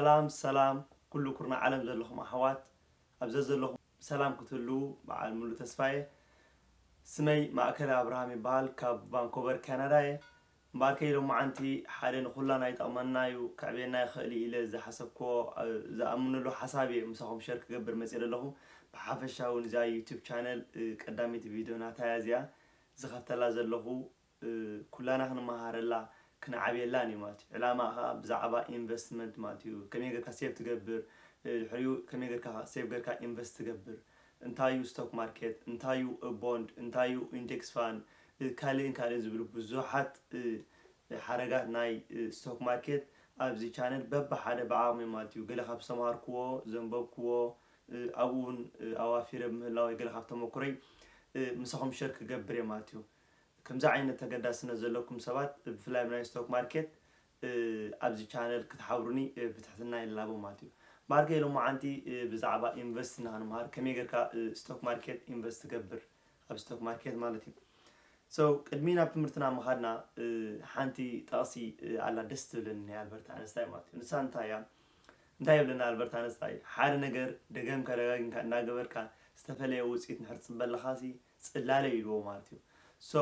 ሰላም ሰላም ኩሉ ኩርና ዓለም ዘለኹም ኣሕዋት፣ ኣብ ዘዘለኹም ሰላም ክትህሉ በዓል ሙሉ ተስፋየ። ስመይ ማእከል ኣብርሃም ይበሃል፣ ካብ ቫንኮቨር ካናዳ እየ። እምበኣርከ ሎማዓንቲ ሓደ ንኹላና ይጠቕመና እዩ፣ ከዕብየና ይኽእል እዩ ኢለ ዝሓሰብክዎ፣ እ፣ ዝኣምንሉ ሓሳብ እየ ምሳኹም ሸር ክገብር መፅእ ዘለኹ። ብሓፈሻ እውን እዛ ዩቱብ ቻነል፣ እ፣ ቀዳመይቲ ቪድዮ ናታ እያ እዚኣ ዝኸፍተላ ዘለኹ። እ፣ ኩላና ክንመሃረላ ክንዓብየላን እዩ ማለት እዩ። ዕላማ ከዓ ብዛዕባ ኢንቨስትመንት ማለት እዩ። ከመይ ጌርካ ሴቭ ትገብር፣ እ፣ ድሕሪኡ ከመይ ጌርካ ሴቭ ጌርካ ኢንቨስት ትገብር፣ እንታይ እዩ ስቶክ ማርኬት፣ እንታይ እዩ ቦንድ፣ እንታይ እዩ ኢንዴክስ ፋንድ፣ እ፣ ካልእን ካልእን ዝብሉ ብዙሓት፣ እ፣ ሓረጋት ናይ፣ እ፣ ስቶክ ማርኬት ኣብዚ ቻነል በብሓደ ብዓቕሚ ማለት እዩ። ገለ ካብ ዝተምሃርክዎ፣ ዘንበብክዎ፣ እ፣ ኣብኡ እውን፣ እ፣ ኣዋፊረ ብምህላወይ ገለ ካብ ተመኩረይ፣ እ፣ ምሳኹም ሸር ክገብር እየ ማለት እዩ። ከምዚ ዓይነት ተገዳስነት ዘለኩም ሰባት፣ ብፍላይ ኣብ ናይ ስቶክ ማርኬት፣ እ፣ ኣብዚ ቻነል ክትሓብሩኒ፣ እ፣ ብትሕትና ይላቦ ማለት እዩ። እምበኣርከ ሎማዓንቲ፣ እ፣ ብዛዕባ ኢንቨስት ኢና ክንምሃር፣ ከመይ ጌርካ፣ እ፣ ስቶክ ማርኬት ኢንቨስት ትገብር፣ ኣብ ስቶክ ማርኬት ማለት እዩ። So፣ ቅድሚ ናብ ትምህርትና ምኻድና፣ እ፣ ሓንቲ ጠቕሲ፣ እ፣ ኣላ ደስ ትብለኒ ናይ ኣልበርት ኣንስታይ ማለት እዩ። ንሳ እንታይ እያ? እንታይ ይብለና ኣልበርት ኣንስታይ? ሓደ ነገር ደገምካ ደጋጊምካ እናገበርካ ዝተፈለየ ውፅኢት እንድሕር ትፅበ ኣለኻሲ፣ ጽላለ እዩ ኢልዎ ማለት እዩ። So፣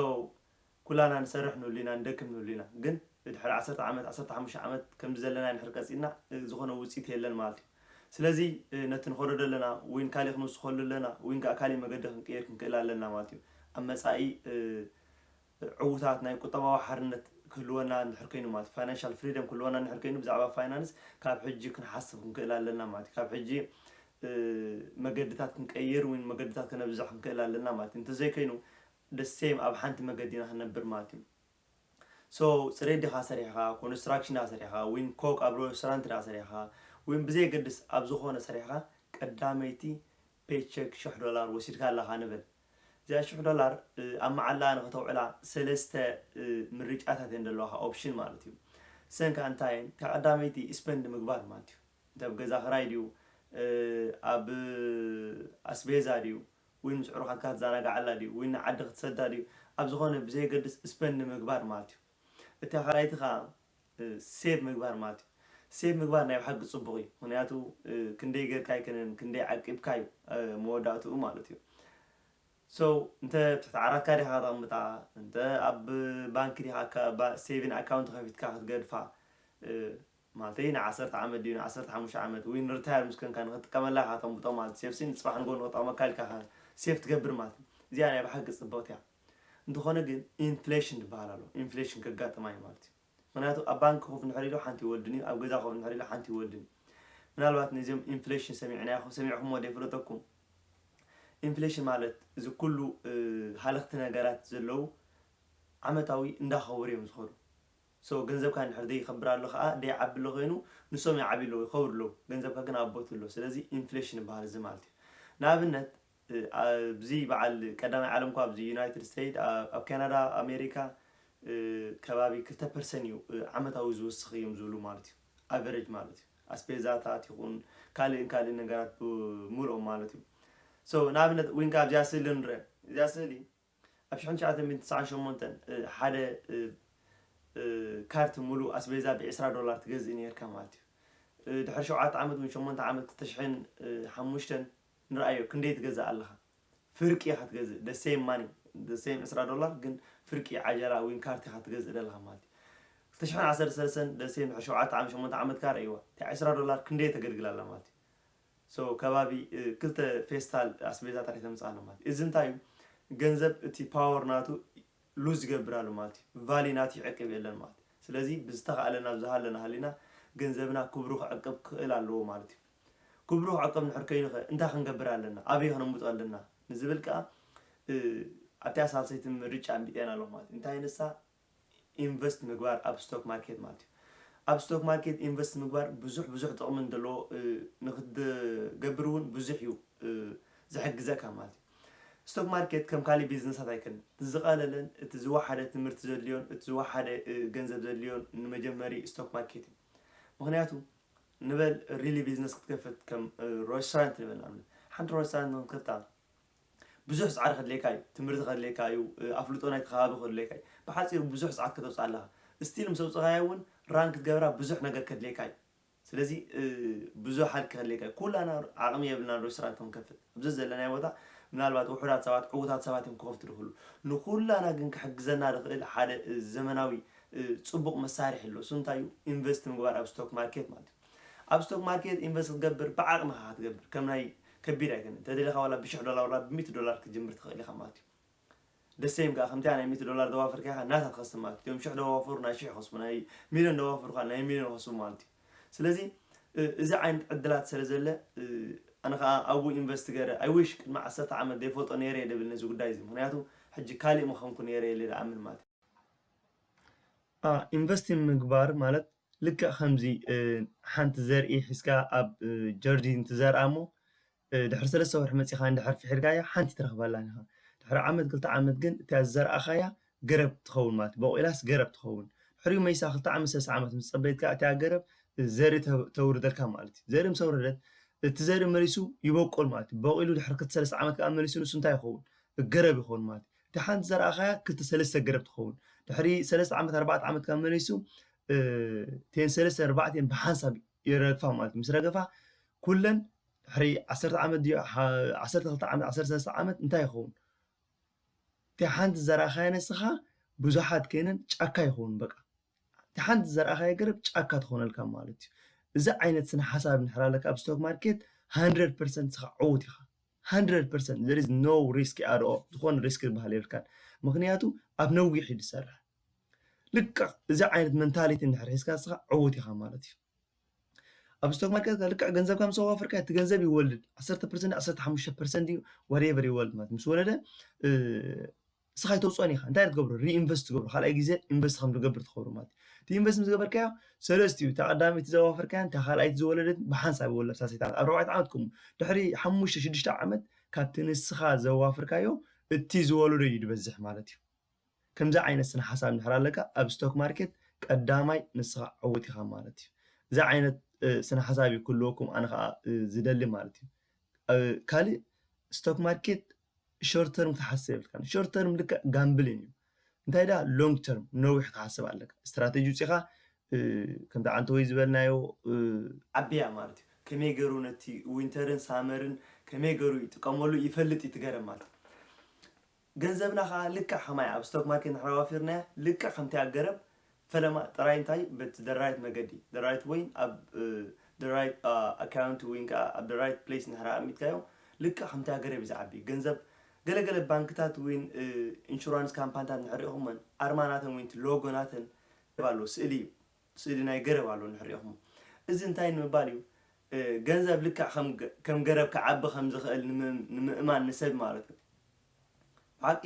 ኩላና ንሰርሕ ንህሉ ኢና፣ ንደክም ንህሉ ኢና። ግን ድሕሪ ዓሰርተ ዓመት፣ ዓሰርተ ሓሙሽተ ዓመት ከምዚ ዘለና እንድሕር ቀፂልና፣ እ፣ ዝኾነ ውፅኢት የለን ማለት እዩ። ስለዚ፣ እ፣ ነቲ ንኸዶ ዘለና፣ ወይ ካሊእ ክንውስኸሉ ኣለና፣ ወይ ከዓ ካሊእ መገዲ ክንቅየር ክንክእል ኣለና ማለት እዩ። ኣብ መፃኢ፣ እ፣ ዕዉታት ናይ ቁጠባዊ ሓርነት ክህልወና እንድሕር ኮይኑ ማለት እዩ፣ ፋይናንሻል ፍሪደም ክህልወና እንድሕር ኮይኑ፣ ብዛዕባ ፋይናንስ ካብ ሕጂ ክንሓስብ ክንክእል ኣለና ማለት እዩ። ካብ ሕጂ፣ እ፣ መገድታት ክንቀይር ወይ መገድታት ከነብዝሕ ክንክእል ኣለና ማለት እዩ። እንተዘይኮይኑ፣ the same ኣብ ሓንቲ መገዲ ኢና ክንነብር ማለት እዩ። So፣ ፅሬት ዲኻ ሰሪሕኻ፣ ኮንስትራክሽን ዲኻ ሰሪሕኻ፣ ዊን ኮክ ኣብ ሬስቶራንት ዲኻ ሰሪሕኻ፣ ዊን ብዘየገድስ ኣብ ዝኾነ ሰሪሕኻ፣ ቀዳመይቲ ፔይቸክ ሽሕ ዶላር ወሲድካ ኣለኻ ንበል። እዚኣ ሽሕ ዶላር፣ እ፣ ኣብ መዓላ ንኸተውዕላ ሰለስተ፣ እ፣ ምርጫታት እየን ዘለዋኻ፣ ኦፕሽን ማለት እዩ። እሰን ከኣ እንታይ እየን? እታ ቀዳመይቲ ስፐንድ ምግባር ማለት እዩ። እንተ ኣብ ገዛ ክራይ ድዩ፣ እ፣ ኣብ ኣስቤዛ ድዩ፣ ወይ ምስ ኣዕሩኻትካ ክትዘናግዓላ ድዩ፣ ወይ ንዓዲ ክትሰዳ ድዩ፣ ኣብ ዝኾነ ብዘየገድስ ስፐንድ ምግባር ማለት እዩ። እታ ካልኣይቲ ኸኣ፣ እ፣ ሴቭ ምግባር ማለት እዩ። ሴቭ ምግባር ናይ ብሓቂ ጽቡቕ እዩ። ምኽንያቱ፣ እ፣ ክንደይ ጌርካ ኣይኮነን፣ ክንደይ ዓቂብካ እዩ፣ እ፣ መወዳእትኡ ማለት እዩ። So፣ እንተ ኣብ ትሕቲ ዓራትካ ዲኻ ከተቕምጣ፣ እንተ ኣብ ባንክ ዲኻ፣ ካ-፣ ባ-፣ ሴቪን ኣካውንት ከፊትካ ክትገድፋ፣ እ፣ ማለተይ ንዓሰርተ ዓመት ድዩ፣ ንዓሰርተ ሓሙሽተ ዓመት፣ ወይ ንሪታየር ምስ ኮንካ ንኽትጥቀመላ ኢኻ ተቕምጦ ማለት እዩ። ሴፍሲ ንጽባሕ ንግሆ ንኽጠቕመካ ኢልካ ኢኻ ሴፍ ትገብር ማለት እዩ። እዚኣ ናይ ብሓቂ ጽብቕቲ እያ። እንተኾነ ግን ኢንፍሌሽን ዝበሃል ኣሎ። ኢንፍሌሽን ከጋጥማ እዩ ማለት እዩ። ምኽንያቱ ኣብ ባንክ ኮፍ እንድሕር ኢሉ ሓንቲ ይወድን እዩ፣ ኣብ ገዛ ኮፍ እንድሕር ኢሉ ሓንቲ ይወድን እዩ። ምናልባት ነዚኦም ኢንፍሌሽን ሰሚዕናዮ-፣ ሰሚዕኩምዎ ዶ ይፍለጠኩም? ኢንፍሌሽን ማለት እዚ ኩሉ፣ እ፣ ሃለኽቲ ነገራት ዘለዉ ዓመታዊ እንዳኸበሩ እዮም ዝኸዱ። So፣ ገንዘብካ እንድሕር ዘይኸብር ኣሎ ኸዓ፣ ዘይዓቢ ኣሎ ኮይኑ፣ ንሶም ይዓብዩ ኣለዉ፣ ይኸብሩ ኣለዉ። ገንዘብካ ግን ኣብ ቦትኡ ኣሎ። ስለዚ ኢንፍሌሽን ይበሃል እዚ ማለት እዩ። ንኣብነት፣ እ፣ ኣብዚ በዓል ቀዳማይ ዓለም እኳ ኣብዚ ዩናይትድ ስቴትስ፣ ኣብ፣ ኣብ ካናዳ፣ ኣሜሪካ፣ እ፣ ከባቢ ክልተ ፐርሰንት እዩ፣ እ፣ ዓመታዊ ዝውስኽ እዮም ዝብሉ ማለት እዩ። ኣቨሬጅ ማለት እዩ። ኣስቤዛታት ይኹን ካልእን ካልእን ነገራት ብምልኦም ማለት እዩ። So፣ ንኣብነት ዊንካ ኣብዚኣ ስእሊ ንርአ። እዚኣ ስእሊ ኣብ ሽሕን ትሽዓተ ሚእትን ትስዓን ሸሞንተን፣ እ፣ ሓደ፣ እ፣ እ፣ ካርት ሙሉእ ኣስቤዛ ብዒስራ ዶላር ትገዝእ ነይርካ ማለት እዩ። እ፣ ድሕሪ ሸውዓተ ዓመት ወይ ሸሞንተ ዓመት፣ ክልተ ሽሕን ሓሙሽተን ንርኣዮ፣ ክንደይ ትገዝእ ኣለኻ? ፍርቂ ኢኻ ትገዝእ። The same money፣ the same ዕስራ ዶላር፣ ግን ፍርቂ ዓጀላ ወይ ካርት ኢኻ ትገዝእ ዘለኻ ማለት እዩ። ክልተ ሽሕን ዓሰርተ ሰለስተን፣ the same ድሕሪ ሸውዓተ ዓመት፣ ሸሞንተ ዓመት ከኣ ርእይዋ። እታ ዕስራ ዶላር ክንደይ ተገልግል ኣላ ማለት እዩ። So፣ ከባቢ፣ እ፣ ክልተ ፌስታል ኣስቤዛ ጥራይ ተምጽእ ኣሎ ማለት እዩ። እዚ እንታይ እዩ? ገንዘብ እቲ ፓወር ናቱ ሉዝ ይገብር ኣሎ ማለት እዩ። ቫሊ ናቱ ይዕቅብ የለን ማለት እዩ። ስለዚ ብዝተኻእለና፣ ብዝሃለና ሃሊና ገንዘብና ክብሩ ክዕቅብ ክኽእል ኣለዎ ማለት እዩ። ክብሩ ክዕቅብ እንድሕር ኮይኑ ኸ እንታይ ክንገብር ኣለና? ኣበይ ከነምብጦ ኣለና? ንዝብል ከኣ፣ እ፣ ኣብታ ሳልሰይቲ ምርጫ ኣምቢጠና ኣሎ ማለት እዩ። እንታይ ንሳ? ኢንቨስት ምግባር ኣብ ስቶክ ማርኬት ማለት እዩ። ኣብ ስቶክ ማርኬት ኢንቨስት ምግባር ብዙሕ ብዙሕ ጥቕሚ እንደለዎ፣ እ፣ ንኽትገብር እውን ብዙሕ እዩ፣ እ፣ ዝሕግዘካ ማለት እዩ። ስቶክ ማርኬት ከም ካሊእ ቢዝነሳት ኣይኮነን። እቲ ዝቐለለን፣ እቲ ዝወሓደ ትምህርቲ ዘድልዮን፣ እቲ ዝወሓደ፣ እ፣ ገንዘብ ዘድልዮን ንመጀመሪ ስቶክ ማርኬት እዩ። ምኽንያቱ ንበል ሪሊ ቢዝነስ ክትከፍት ከም፣ እ፣ ሬስቶራንት ንበል ንኣብነት። ሓንቲ ሬስቶራንት ንክትከፍታ ብዙሕ ጻዕሪ ከድልየካ እዩ። ትምህርቲ ከድልየካ እዩ። እ፣ ኣፍልጦ ናይቲ ከባቢ ከድልየካ እዩ። ብሓጺሩ ብዙሕ ጻዕሪ ከተውጽእ ኣለኻ። ስቲል ምስ ኣውጽኻዮ እውን ራን ክትገብራ ብዙሕ ነገር ከድልየካ እዩ። ስለዚ ብዙሕ ሓድ ክህልየካ ኩላና ዓቕሚ የብልና ሬስቶራንት ክንከፍት ኣብዚ ዘለናዮ ቦታ። ምናልባት ውሑዳት ሰባት ዕዉታት ሰባት እዮም ክኸፍቱ ዝኽእሉ። ንኩላና ግን ክሕግዘና ዝኽእል ሓደ ዘመናዊ ፅቡቕ መሳርሒ ኣሎ። እሱ እንታይ እዩ? ኢንቨስት ምግባር ኣብ ስቶክ ማርኬት ማለት እዩ። ኣብ ስቶክ ማርኬት ኢንቨስት ክትገብር ብዓቕምኻ ክትገብር ከም ናይ ከቢድ ኣይኮነን። እንተደሊኻ ዋላ ብሽሕ ዶላር ዋላ ብሚእቲ ዶላር ክትጅምር ትኽእል ኢኻ ማለት እዩ። ደሰይም ከዓ ከምቲ ናይ ሚእቲ ዶላር ደዋፍር ከይኻ ናታ ትኸስብ ማለት እዩ። እቶም ሽሕ ደዋፍሩ ናይ ሽሕ ይኸስቡ፣ ናይ ሚልዮን ደዋፍሩ ከዓ ናይ ሚልዮን ይኸስቡ ማለት እዩ። ስለዚ እዚ ዓይነት ዕድላት ስለ ዘለ ኣነ ከዓ ኣብኡ ኢንቨስት ገረ ኣይዊሽ ቅድሚ ዓሰርተ ዓመት ዘይፈልጦ ነይረ እየ ደብል ነዚ ጉዳይ እዚ። ምክንያቱ ሕጂ ካሊእ ምኸንኩ ነይረ እየ ኢለ ዝኣምን ማለት እዩ። ኢንቨስት ምግባር ማለት ልክዕ ከምዚ ሓንቲ ዘርኢ ሒዝካ ኣብ ጀርዲን ትዘርኣ እሞ ድሕሪ ሰለስተ ወርሒ መፂኻ እንድሕር ፍሒርካያ ሓንቲ ትረኽበላ ኢኻ። ድሕሪ ዓመት ክልተ ዓመት ግን እታ ዝዘርኣኻያ ገረብ ትኸውን ማለት እዩ። በቑላስ ገረብ ትኸውን። ድሕሪኡ መይሳ ክልተ ዓመት ሰለስተ ዓመት ምስ ፀበይትካ እታ ገረብ ዘርኢ ተውርደልካ ማለት እዩ። ዘርኢ ምስ ኣውረደት እቲ ዘርኢ መሊሱ ይበቁል ማለት እዩ። በቑሉ ድሕሪ ክልተ ሰለስተ ዓመት ከዓ መሊሱ ንሱ እንታይ ይኸውን? ገረብ ይኸውን ማለት እዩ። እቲ ሓንቲ ዘርኣኻያ ክልተ ሰለስተ ገረብ ትኸውን። ድሕሪ ሰለስተ ዓመት ኣርባዕተ ዓመት ከዓ መሊሱ ቴን ሰለስተ ኣርባዕቴን ብሓንሳብ ይረግፋ ማለት እዩ። ምስ ረገፋ ኩለን ድሕሪ ዓሰርተ ዓመት ድዩ ዓሰርተ ክልተ ዓመት ዓሰርተ ሰለስተ ዓመት እንታይ ይኸውን? እቲ ሓንቲ ዘርኣኻያ ንስኻ ብዙሓት ከይነን ጫካ ይኸውን። በቃ እቲ ሓንቲ ዘርኣኻያ ገረብ ጫካ ትኾነልካ ማለት እዩ። እዚ ዓይነት ስነ ሓሳብ እንድሕር ኣለካ ኣብ ስቶክ ማርኬት ሃንድረድ ፐርሰንት ንስኻ ዕዉት ኢኻ። ሃንድረድ ፐርሰንት there is no risk at all። ዝኾነ ሪስክ ዝበሃል የብልካን። ምክንያቱ ኣብ ነዊሕ እዩ ዝሰርሕ። ልክዕ እዚ ዓይነት መንታሊቲ እንድሕር ሒዝካ ንስኻ ዕዉት ኢኻ ማለት እዩ። ኣብ ስቶክ ማርኬት ልክዕ ገንዘብካ ምስ ኣዋፈርካ እቲ ገንዘብ ይወልድ ዓሰርተ ፐርሰንት ዓሰርተ ሓሙሽተ ፐርሰንት እዩ ዋትኤቨር ይወልድ ማለት ምስ ወለደ ንስኻ ኣይተውፅኦን ኢኻ። እንታይ ትገብሮ? ሪኢንቨስት ትገብሮ። ካልኣይ ግዜ ኢንቨስት ከም ትገብር ትኸብሮ ማለት እዩ። እቲ ኢንቨስት ምስ ገበርካዮ ሰለስቲኡ እታ ቀዳመይቲ ዘዋፈርካያን እታ ካልኣይቲ ዝወለደት ብሓንሳብ ይወለድ ሳሰይታ ኣብ ኣርባዕተ ዓመት ከምኡ ድሕሪ ሓሙሽተ ሽዱሽተ ዓመት ካብቲ ንስኻ ዘዋፍርካዮ እቲ ዝወለዶ እዩ ዝበዝሕ ማለት እዩ። ከምዚ ዓይነት ስነ ሓሳብ እንድሕር ኣለካ ኣብ ስቶክ ማርኬት ቀዳማይ ንስኻ ዕውት ኢኻ ማለት እዩ። እዚ ዓይነት ስነ ሓሳብ እዩ ክህልወኩም ኣነ ከዓ ዝደሊ ማለት እዩ። ካልእ ስቶክ ማርኬት ሾርት ተርም ክትሓስብ የብልካን። ሾርት ተርም ልክዕ ጋምብሊን እዩ። እንታይ ደኣ ሎንግ ተርም ነዊሕ ክትሓስብ ኣለካ። ስትራተጂ ውፂኻ ከምቲ ዓንተወይ ዝበልናዮ ዓብያ ማለት እዩ። ከመይ ገይሩ ነቲ ዊንተርን ሳመርን ከመይ ገይሩ ይጥቀመሉ ይፈልጥ እዩ ትገረም ማለት እዩ። ገንዘብና ከዓ ልክዕ ከማይ ኣብ ስቶክ ማርኬት ንሕና ዋፊርናያ ልክዕ ከምቲ ኣገረብ ፈለማ ጥራይ እንታይ በቲ the right መገዲ the right way ኣብ the right account ወይ ከዓ ኣብ the right place ንሕና ኣሚትካዮ ልክዕ ከምቲ ኣገረብ እዩ ዝዓቢ ገንዘብ። ገለገለ ባንክታት ወይ ኢንሹራንስ ካምፓኒታት ንሕሪኹመን ኣርማ ናተን ወይ ሎጎ ናተን ኣሎ ስእሊ እዩ። ስእሊ ናይ ገረብ ኣሎ ንሕሪኹም። እዚ እንታይ ንምባል እዩ? ገንዘብ ልክዕ ከም ገረብ ክዓቢ ከም ዝኽእል ንምእማን ንሰብ ማለት እዩ። ብሓቂ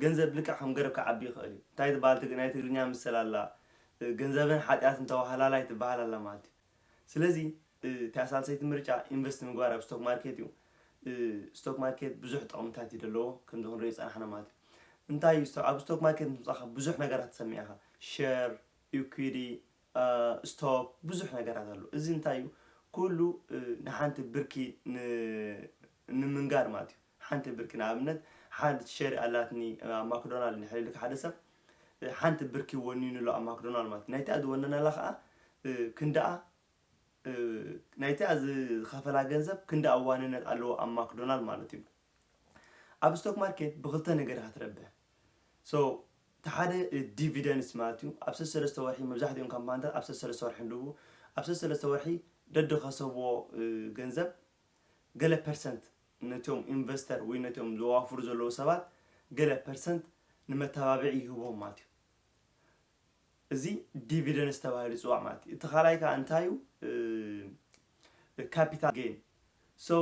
ገንዘብ ልክዕ ከም ገረብ ክዓቢ ይኽእል እዩ። እንታይ ትበሃል ናይ ትግርኛ ምስል ኣላ፣ ገንዘብን ሓጢኣትን ተዋህላላይ ትበሃል ኣላ ማለት እዩ። ስለዚ እታ ሳልሰይቲ ምርጫ ኢንቨስት ምግባር ኣብ ስቶክ ማርኬት እዩ። ስቶክ ማርኬት ብዙሕ ጥቕምታት እዩ ዘለዎ ከምዚ ክንሪኦ ዝፀናሕና ማለት እዩ። እንታይ እዩ ኣብ ስቶክ ማርኬት ምፃኻ ብዙሕ ነገራት ትሰምዕ ኢኻ። ሸር፣ ኢኩዊቲ፣ ስቶክ ብዙሕ ነገራት ኣሎ። እዚ እንታይ እዩ? ኩሉ ንሓንቲ ብርኪ ንምንጋር ማለት እዩ። ሓንቲ ብርኪ ንኣብነት ሓንቲ ሸር ኣላትኒ ኣብ ማክዶናልድ ንሕልልክ ሓደ ሰብ ሓንቲ ብርኪ ወኒኑ ኣሎ ኣብ ማክዶናልድ ማለት ናይቲኣ ዝወነነላ ከዓ ክንድኣ ናይቲኣ ዝኸፈላ ገንዘብ ክንድኣ ዋንነት ኣለዎ ኣብ ማክዶናልድ ማለት እዩ። ኣብ ስቶክ ማርኬት ብክልተ ነገር ኢኻ ትረብሕ። So እቲ ሓደ ዲቪደንስ ማለት እዩ። ኣብ ሰለስተ ወርሒ መብዛሕትኦም ካምፓኒታት ኣብ ሰለስተ ወርሒ ንድቡ ኣብ ሰለስተ ወርሒ ደድኸሰብዎ ገንዘብ ገለ ፐርሰንት ነቶም ኢንቨስተር ወይ ነቶም ዘዋፍሩ ዘለዉ ሰባት ገለ ፐርሰንት ንመተባብዒ ይህቦም ማለት እዩ። እዚ ዲቪደንስ ተባሂሉ ይፅዋዕ ማለት እዩ። እቲ ካልኣይ ከዓ እንታይ እዩ? ካፒታል ጌን። So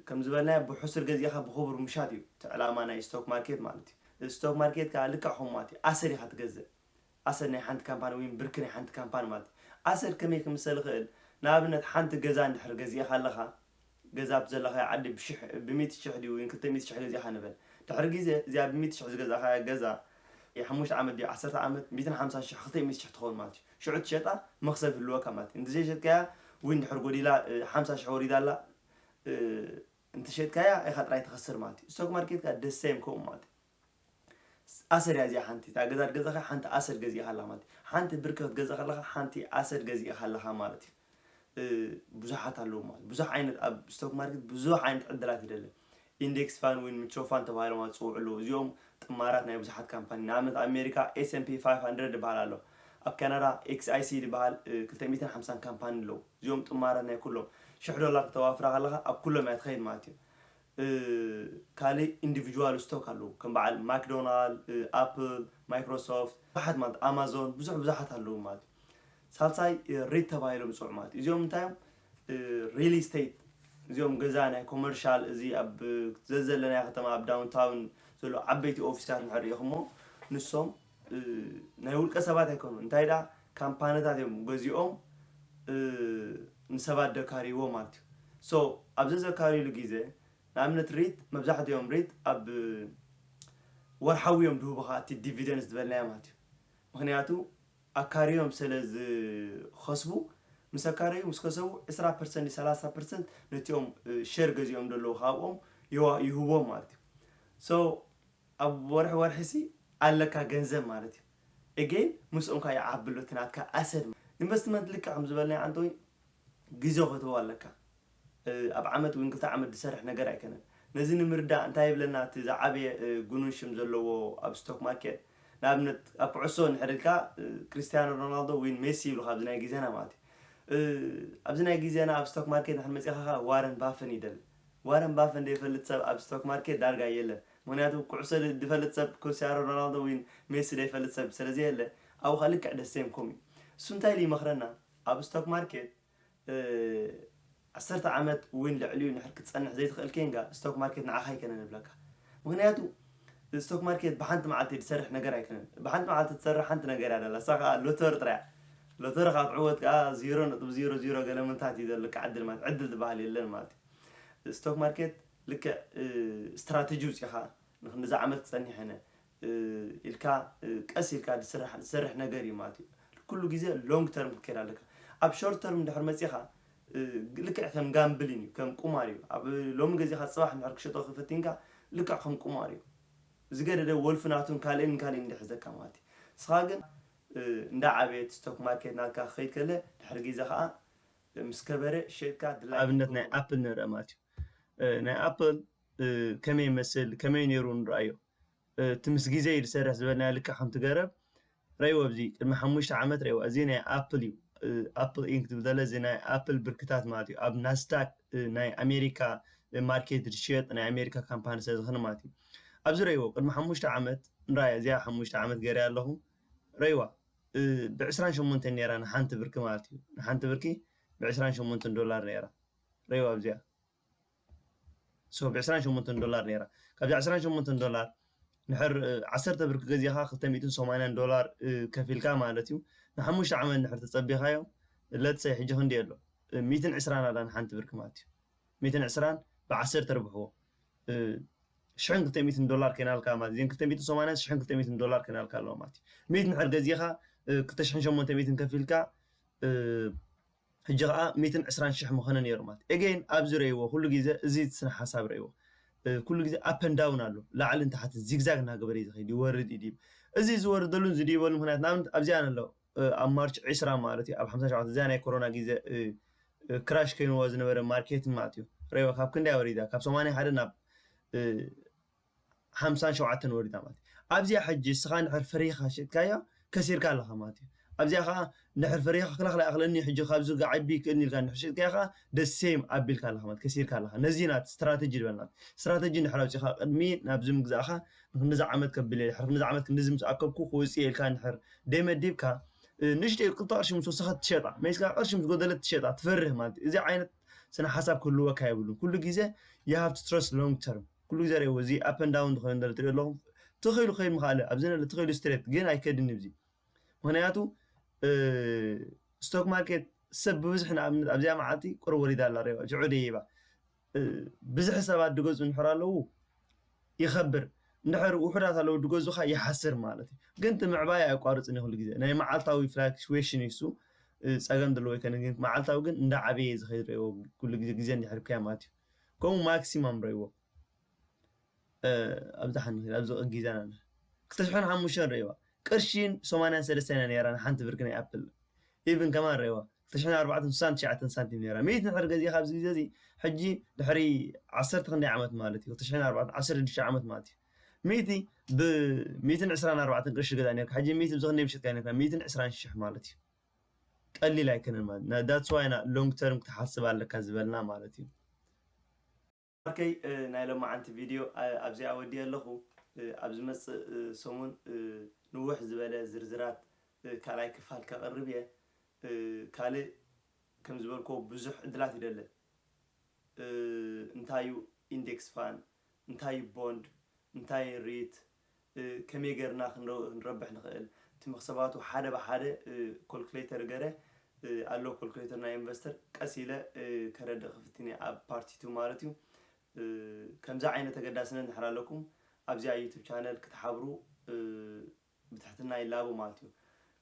ከም ዝበልናዮ ብሕሱር ገዚእኻ ብኽቡር ምሻጥ እዩ እቲ ዕላማ ናይ ስቶክ ማርኬት ማለት እዩ። ስቶክ ማርኬት ከዓ ልክዕ ከምኡ ማለት እዩ። ኣሰር ኢኻ ትገዝእ። ኣሰር ናይ ሓንቲ ካምፓኒ ወይ ብርኪ ናይ ሓንቲ ካምፓኒ ማለት እዩ። ኣሰር ከመይ ክምሰል ይኽእል? ንኣብነት ሓንቲ ገዛ እንድሕር ገዚእኻ ኣለኻ ገዛ ኣብቲ ዘለኻዮ ዓዲ ብሽሕ ብሚእቲ ሽሕ ድዩ ወይ ክልተ ሚእቲ ሽሕ ገዚእኻ ንበል። ድሕሪ ግዜ እዚኣ ብሚእቲ ሽሕ ዝገዛእኻያ ገዛ የሓሙሽተ ዓመት ድዩ ዓሰርተ ዓመት ሚእትን ሓምሳን ሽሕ ክልተ ሚእቲ ሽሕ ትኸውን ማለት እዩ። ሽዑ ትሸጣ መኽሰብ ይህልወካ ማለት እዩ። እንተዘይሸጥካያ ወይ እንድሕር ጎዲላ ሓምሳ ሽሕ ወሪዳ ኣላ እንተሸጥካያ ኢኻ ጥራይ ትኸስር ማለት እዩ። ስቶክ ማርኬት ከዓ ደሰይም ከምኡ ማለት እዩ። ኣሰድ እያ እዚኣ ሓንቲ። እታ ገዛ ትገዛኻ ሓንቲ ኣሰድ ገዚእኻ ኣለኻ ማለት እዩ። ሓንቲ ብርኪ ክትገዛ ከለኻ ሓንቲ ኣሰድ ገዚእኻ ኣለኻ ማለት እዩ። እ፣ ብዙሓት ኣለዉ ማለት ብዙሕ ዓይነት ኣብ ስቶክ ማርኬት ብዙሕ ዓይነት ዕድላት ይደለ። ኢንዴክስ ፋን ወይ ሚቹዋል ፋን ተባሂሎም ኣብ ዝፅውዑ ኣለዉ። እዚኦም ጥማራት ናይ ብዙሓት ካምፓኒ፣ ንኣብነት ኣብ ኣሜሪካ S and P five hundred ይበሃል ኣሎ። ኣብ ካናዳ X I C ዝበሃል ክልተ ሚእትን ሓምሳን ካምፓኒ ኣለዉ። እዚኦም ጥማራት ናይ ኩሎም ሽሕ ዶላር ክተዋፍራ ከለኻ ኣብ ኩሎም እያ ትኸይድ ማለት እዩ። ካልእ ኢንዲቪጁዋል ስቶክ ኣለዉ፣ ከም በዓል ማክዶናልድ፣ ኣፕል፣ ማይክሮሶፍት፣ ብዙሓት ማለት ኣማዞን፣ ብዙሕ ብዙሓት ኣለዉ ማለት እዩ። ሳልሳይ ሪት ተባሂሎም ዝፅውዑ ማለት እዩ። እዚኦም እንታይ እዮም? ሪል ስቴት፣ እዚኦም ገዛ ናይ ኮመርሻል፣ እዚ ኣብ ዘዘለናዮ ከተማ ኣብ ዳውንታውን ዘሎ ዓበይቲ ኦፊሳት ንሕር ኢኹሞ፣ ንሶም ናይ ውልቀ ሰባት ኣይኮኑ፣ እንታይ ደኣ ካምፓኒታት እዮም ገዚኦም ንሰባት ደካርይዎ ማለት እዩ። ሶ ኣብዚ ዘካርይሉ ግዜ ንኣብነት ሪት፣ መብዛሕትኦም ሪት ኣብ ወርሓዊ እዮም ድህቡኻ እቲ ዲቪደንስ ዝበልናዮ ማለት እዩ። ምክንያቱ ኣካርዮም ስለ ዝኸስቡ፣ ምስ ኣካረዩ ምስ ከሰቡ ዕስራ ፐርሰንት ሰላሳ ፐርሰንት ነቲኦም ሸር ገዚኦም ዘለዉ ካብኦም ይዋ- ይህቦም ማለት እዩ። ሶ ኣብ ወርሒ ወርሒ ሲ ኣለካ ገንዘብ ማለት እዩ። ኤጌን ምስኦም ካ ይዓብሎ እቲ ናትካ ኣሰድ። ኢንቨስትመንት ልክዕ ከም ዝበልናዮ ዓንተወይ ግዜ ክትህቦ ኣለካ። ኣብ ዓመት እውን ክልተ ዓመት ዝሰርሕ ነገር ኣይኮነን። ነዚ ንምርዳእ እንታይ ይብለና እቲ ዝዓበየ ጉኑን ሽም ዘለዎ ኣብ ስቶክ ማርኬት፣ ንኣብነት ኣብ ኩዕሶ እንድሕር ኢልካ ክርስቲያኖ ሮናልዶ ወይ ሜሲ ይብሉ ኣብዚ ናይ ግዜና ማለት እዩ። ኣብዚ ናይ ግዜና ኣብ ስቶክ ማርኬት ንድሕር መፂኻ ከዓ ዋረን ባፈን ይደል። ዋረን ባፈን ዘይፈልጥ ሰብ ኣብ ስቶክ ማርኬት ዳርጋ የለን። ምክንያቱ ኩዕሶ ዝፈልጥ ሰብ ክርስቲያኖ ሮናልዶ ወይ ሜሲ ዘይፈልጥ ሰብ ስለዘየለ ኣብኡ ከዓ ልክዕ ደሴም ኮም እዩ። እሱ እንታይ ኢሉ ይመኽረና ኣብ ስቶክ ማርኬት ዓሰርተ ዓመት እውን ልዕሊኡ ንድሕር ክትፀንሕ ዘይትኽእል ኬንካ ስቶክ ማርኬት ንዓኻ ኣይከነን እብለካ። ምክንያቱ ስቶክ ማርኬት ብሓንቲ መዓልቲ ዝሰርሕ ነገር ኣይኮነን። ብሓንቲ መዓልቲ ትሰርሕ ሓንቲ ነገር እያ ደላ፣ እሳ ከዓ ሎተሪ ጥራይ እያ። ሎተሪ ካብ ትዕወት ከዓ ዜሮ ነጥቢ ዜሮ ዜሮ ገለ ምንታት እዩ ዘለካ ዕድል ማለት ዕድል ዝበሃል የለን ማለት እዩ። ስቶክ ማርኬት ልክዕ ስትራቴጂ ውፅኢኻ ንክንድዚ ዓመት ክፀኒሕ እነ ኢልካ ቀስ ኢልካ ዝስራሕ ዝሰርሕ ነገር እዩ ማለት እዩ። ኩሉ ግዜ ሎንግ ተርም ክትከይድ ኣለካ። ኣብ ሾርት ተርም እንድሕር መፂኻ ልክዕ ከም ጋምብሊን እዩ፣ ከም ቁማር እዩ። ኣብ ሎሚ ገዚኻ ፅባሕ እንድሕር ክሸጦ ክፈቲንካ ልክዕ ከም ቁማር እዩ። ዝገደደ ወልፊ ናቱን ካልእን ካልእን እንድሕር ዘካ ማለት እዩ። ንስኻ ግን እንዳ ዓበየት ስቶክ ማርኬት ናትካ ክኸይድ ከለ ድሕሪ ግዜ ከዓ ምስ ከበረ ሸጥካ ድላይ ኣብነት ናይ ኣፕል ንርአ ማለት እዩ። ናይ ኣፕል ከመይ ይመስል ከመይ ነይሩ ንርኣዮ። እቲ ምስ ግዜ እዩ ዝሰርሕ ዝበልናዮ ልክዕ ከምቲ ገረብ ረእይዎ። ኣብዚ ቅድሚ ሓሙሽተ ዓመት ረእይዎ። እዚ ናይ ኣፕል እዩ። ኣፕል ኢንክ ዝብል ዘሎ እዚ ናይ ኣፕል ብርክታት ማለት እዩ። ኣብ ናስዳክ ናይ ኣሜሪካ ማርኬት ዝሽየጥ ናይ ኣሜሪካ ካምፓኒ ስለ ዝኾነ ማለት እዩ። ኣብዚ ረእይዎ ቅድሚ ሓሙሽተ ዓመት ንራእያ እዚኣ ሓሙሽተ ዓመት ገይረያ ኣለኹ። ረእይዋ ብዕስራን ሸሞንተን ነይራ ንሓንቲ ብርኪ ማለት እዩ። ንሓንቲ ብርኪ ብዕስራን ሸሞንተን ዶላር ነይራ። ረእይዋ ኣብዚኣ ሶ ብ ዕስራን ሸሞንተን ዶላር ነይራ። ካብዚ ዕስራን ሸሞንተን ዶላር ንድሕር ዓሰርተ ብርኪ ገዚእኻ ክልተ ሚእትን ሰማንያን ዶላር ከፊልካ ማለት እዩ። ንሓሙሽተ ዓመት እንድሕር ተፀቢኻዮ ለትሰይ ሕጂ ክንደይ ኣሎ? ሚእትን ዕስራን ኣላ ንሓንቲ ብርኪ ማለት እዩ። ሚእትን ዕስራን ብዓሰርተ ርብሕዎ ሽሕን ክልተ ሚእትን ዶላር ከይናልካ ማለት እዚን ክልተ ሚእትን ሰማንያን ሽሕን ክልተ ሚእትን ዶላር ከይናልካ ኣለዎ ማለት እዩ። ሚእቲ እንድሕር ገዚእኻ ክልተ ሽሕን ሸሞንተ ሚእትን ከፊልካ ሕጂ ከዓ ሚእትን ዕስራን ሽሕ ምኾነ ነይሩ ማለት እዩ። ኤጌን ኣብዚ ረእይዎ ኩሉ ግዜ እዚ ስነ ሓሳብ ረእይዎ ኩሉ ግዜ ኣፕን ዳውን ኣሎ፣ ላዕልን ታሕትን ዚግዛግ እናገበረ እዩ ዝኸይድ፣ ይወርድ ይድይብ። እዚ ዝወርደሉን ዝድይበሉ ምክንያት ንኣብነት ኣብዚኣ ኣሎ ኣብ ማርች ዕስራ ማለት እዩ ኣብ ሓምሳ ሸውዓተ እዚኣ ናይ ኮሮና ግዜ ክራሽ ኮይንዎ ዝነበረ ማርኬትን ማለት እዩ። ረእይዎ ካብ ክንደይ ወሪዳ ካብ ሰማንያ ሓደ ናብ ሓምሳን ሸውዓተን ወሪዳ ማለት እዩ። ኣብዚኣ ሕጂ እስኻ እንድሕር ፈሪኻ ሸጥካያ ከሲርካ ኣለኻ ማለት እዩ። ኣብዚኣ ከዓ እንድሕር ፈሪኻ ክላኽላ ይኽለኒ ሕጂ ካብዚ ጋዓቢ ይክእልኒ ኢልካ እንድሕር ሸጥካያ ከዓ ደሴም ኣቢልካ ኣለኻ ማለት ከሲርካ ኣለኻ። ነዚ ናት ስትራተጂ ዝበልናት ስትራተጂ እንድሕር ኣውፂኻ ቅድሚ ናብዚ ምግዛእኻ ንክንድዚ ዓመት ከብል እየ ድሕር ክንድዚ ዓመት ክንድዚ ምስ ኣከብኩ ክውፅእ ኢልካ እንድሕር ደይመዲብካ ንሽጢ ክልተ ቅርሺ ምስ ወሰኸት ትሸጣ መይስካ ቅርሺ ምስ ጎደለት ትሸጣ ትፈርህ ማለት እዩ። እዚ ዓይነት ስነ ሓሳብ ክህልወካ የብሉን። ኩሉ ግዜ you have to trust long term። ኩሉ ግዜ ረእይዎ እዚ ኣፕን ዳውን ዝኾነ እንደ ትሪኦ ኣለኹም ትኽኢሉ ክኸይድ ምኽኣለ ኣብዚ ነለ ትኽኢሉ ስትሬት ግን ኣይከድን እዚ ምክንያቱ ስቶክ ማርኬት ሰብ ብብዝሒ ንኣብነት ኣብዚኣ መዓልቲ ቁሩብ ወሪዳ ኣላ ረእይዋ ሽዑ ደይባ ብዝሒ ሰባት ድገዙ እንድሕር ኣለዉ ይኸብር እንድሕር ውሑዳት ኣለዉ ድገዙኻ ይሓስር ማለት እዩ። ግን እቲ ምዕባይ ኣየቋርፅን እዩ ኩሉ ግዜ ናይ መዓልታዊ ፍላክሽዌሽን እዩ እሱ ፀገም ዘለዎ ይከነ ግን መዓልታዊ ግን እንዳ ዓበየ ዝኸይድ ረእይዎ ኩሉ ግዜ ግዜ እንድሕር ብካያ ማለት እዩ። ከምኡ ማክሲማም ረእይዎ ኣብዛሓ ንኽእል ኣብዚ ጊዛና ክልተ ሽሕን ሓሙሽተን ርእይዋ፣ ቅርሽን ሰማንያን ሰለስተን እያ ነይራ ንሓንቲ ብርኪ ናይ ኣፕል። ኢቭን ከማን ርእይዋ፣ ክልተ ሽሕን ኣርባዕተን ስሳን ትሽዓተን ሳንቲም ነይራ። ሚእቲ እንድሕር ገዚእኻ ኣብዚ ግዜ እዚ፣ ሕጂ ድሕሪ ዓሰርተ ክንደይ ዓመት ማለት እዩ፣ ክልተ ሽሕን ኣርባዕተን፣ ዓሰርተ ሽዱሽተ ዓመት ማለት እዩ። ሚእቲ ብ ሚእትን ዕስራን ኣርባዕተን ቅርሺ ገዛ ነርካ፣ ሕጂ ሚእቲ ብዝኽንደይ ምሸጥካ ነርካ፣ ሚእትን ዕስራን ሽሕ ማለት እዩ። ቀሊል ኣይኮነን ማለት። That's why ና long term ክትሓስብ ኣለካ ዝበልና ማለት እዩ። ማርከይ፣ እ፣ ናይ ሎማዓንቲ ቪድዮ፣ እ፣ ኣብዚኣ ወዲየ ኣለኹ። እ፣ ኣብ ዝመጽእ፣ እ፣ ሰሙን፣ እ፣ ንውሕ ዝበለ ዝርዝራት፣ እ፣ ካልኣይ ክፋል ከቕርብ እየ። እ፣ ካልእ ከም ዝበልክዎ ብዙሕ ዕድላት ይደለ። እ፣ እንታይ እዩ ኢንዴክስ ፋን፣ እንታይ እዩ ቦንድ፣ እንታይ እዩ ሪት፣ እ፣ ከመይ ገርና ክንረ-፣ ክንረብሕ ንኽእል፣ እቲ መኽሰባቱ ሓደ ብሓደ፣ እ፣ ኮልኩሌተር ገረ፣ እ፣ ኣሎ ኮልኩሌተር ናይ ኢንቨስተር ቀስ ኢለ፣ እ፣ ከረድእ ክፍትን እየ ኣብ ፓርቲ ቱ ማለት እዩ። እ፣ ከምዚ ዓይነት ተገዳስነት እንድሕር ኣለኩም ኣብዚኣ ዩቱብ ቻነል ክትሓብሩ፣ እ፣ ብትሕትና ይላቦ ማለት እዩ።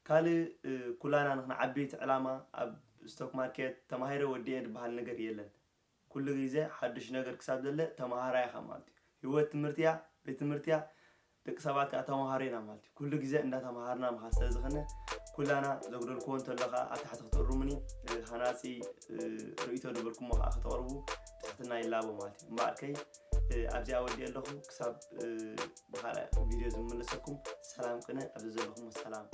ካልእ፣ እ፣ ኩላና ንክንዓቢ እቲ ዕላማ ኣብ ስቶክ ማርኬት ተማሂረ ወዲኤ ዝበሃል ነገር የለን። ኩሉ ግዜ ሓድሽ ነገር ክሳብ ዘለ ተማሃራይ ኢኻ ማለት እዩ። ህይወት ትምህርቲ እያ፣ ቤት ትምህርቲ እያ፣ ደቂ ሰባት ከዓ ተማሃሮ ኢና ማለት እዩ። ኩሉ ግዜ እንዳተማሃርና ምኻድ ስለ ዝኽነ ኩላና ዘጉደልክዎ እንተሎ ከዓ ኣብ ታሕቲ ክትእርሙኒ፣ እ፣ ሃናፂ፣ እ፣ ርእይቶ ዝበልኩሞ ከዓ ከተቕርቡ ብትሕትና ይላቦ ማለት እዩ። እምበኣርከይ፣ እ፣ ኣብዚኣ ወዲኤ ኣለኹ። ክሳብ፣ እ፣ ብኻልእ ቪድዮ ዝምለሰኩም ሰላም ቅነ ኣብ ዘለኹሞ ሰላም።